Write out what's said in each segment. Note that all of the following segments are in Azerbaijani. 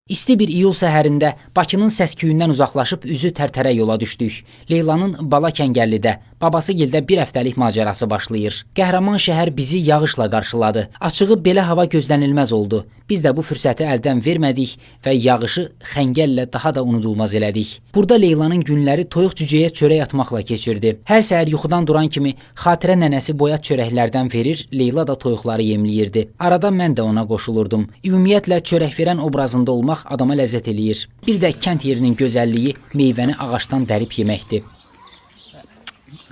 İsti bir iyul səhərində Bakının səs-küyündən uzaqlaşıb üzü Tərtərə yola düşdük. Leylanın Bala Kəngərlidə, babası gildə bir həftəlik macərası başlayır. Qəhrəman şəhər bizi yağışla qarşıladı. Açığı belə hava gözlənilməz oldu. Biz də bu fürsəti əldən vermədik və yağışı xəngəllə daha da unudulmaz elədik. Burada Leylanın günləri toyuq cücəyə çörək atmaqla keçirdi. Hər səhər yuxudan duran kimi xatirə nənəsi boyat çörəklərdən verir, Leyla da toyuqları yemləyirdi. Arada mən də ona qoşulurdum. Ümumiyyətlə çörək verən obrazında olmaq adama ləzzət eləyir. Bir də kənd yerinin gözəlliyi meyvəni ağacdan dərib yeməkdir.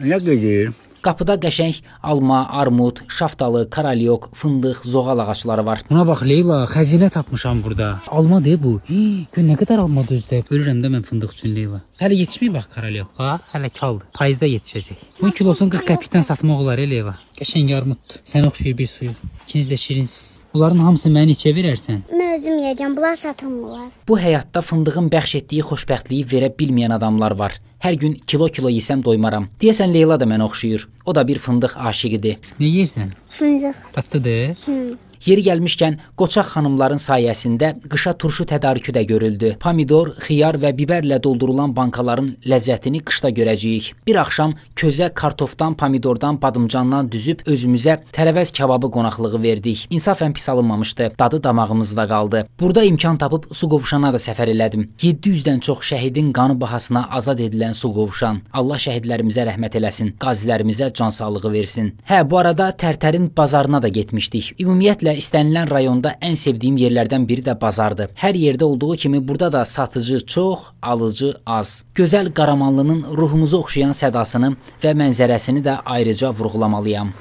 Nə gedir? Qapıda qəşəng alma, armud, şaftalı, karalyok, fındıq, zoğal ağacları var. Buna bax Leyla, xəzinə tapmışam burada. Alma deyə bu. Hii, gör nə qədər alma düzdü. Ölürəm də mən fındıq üçün Leyla. Hələ yetişməyib bax karalyok. Ha, hələ kaldı. Payızda yetişəcək. Bunun kilosunu 40 qəpikdən satmaq olar Leyla. Qəşəng armuddur. Sən oxşayır bir suyu. İkiniz də şirinsiz. Bunların hamısını mənə neçə verərsən? Mən özüm yeyəcəm. Bunlar satılmırlar. Bu həyatda fındığın bəxş etdiyi xoşbəxtliyi verə bilməyən adamlar var. Hər gün kilo-kilo yesəm doymaram. Deyəsən Leyla da mənə oxşayır. O da bir fındıq aşiqidir. Nə yeyirsən? Fındıq. Dadlıdır. Hı. Yeri gəlmişkən, qoçaq xanımların sayəsində qışa turşu tədarükü də görüldü. Pomidor, xiyar və biberlə doldurulan bankaların ləzzətini qışda görəcəyik. Bir axşam közə kartofdan, pomidordan, badımcandan düzüb özümüzə tərəvəz kababı qonaqlığı verdik. İnsafən pis alınmamışdı. Dadı damağımızda qaldı. Burada imkan tapıb Suqovuşana da səfər elədim. 700-dən çox şəhidin qanı bahasına azad edilən Suqovuşan. Allah şəhidlərimizə rəhmət eləsin, qazilərimizə can sağlığı versin. Hə, bu arada Tərtərin bazarına da getmişdik. Ümumiyyətlə istənilən rayonda ən sevdiyim yerlərdən biri də bazardır. Hər yerdə olduğu kimi burada da satıcı çox, alıcı az. Gözəl Qaramanlının ruhumuzu oxşayan sədasını və mənzərəsini də ayrıca vurğulamalıyam.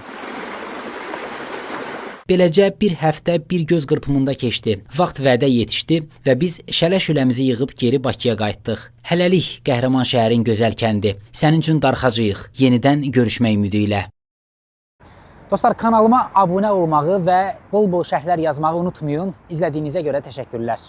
Beləcə bir həftə bir göz qırpımında keçdi. Vaxt vədə yetişdi və biz şələ-şüləmizi yığıb geri Bakıya qayıtdıq. Hələlik qəhrəman şəhərin gözəl kəndi. Sənin üçün darıxacağıq. Yenidən görüşmək ümidi ilə. Dostlar, kanalıma abunə olmağı və bol-bol şərhlər yazmağı unutmayın. İzlədiyinizə görə təşəkkürlər.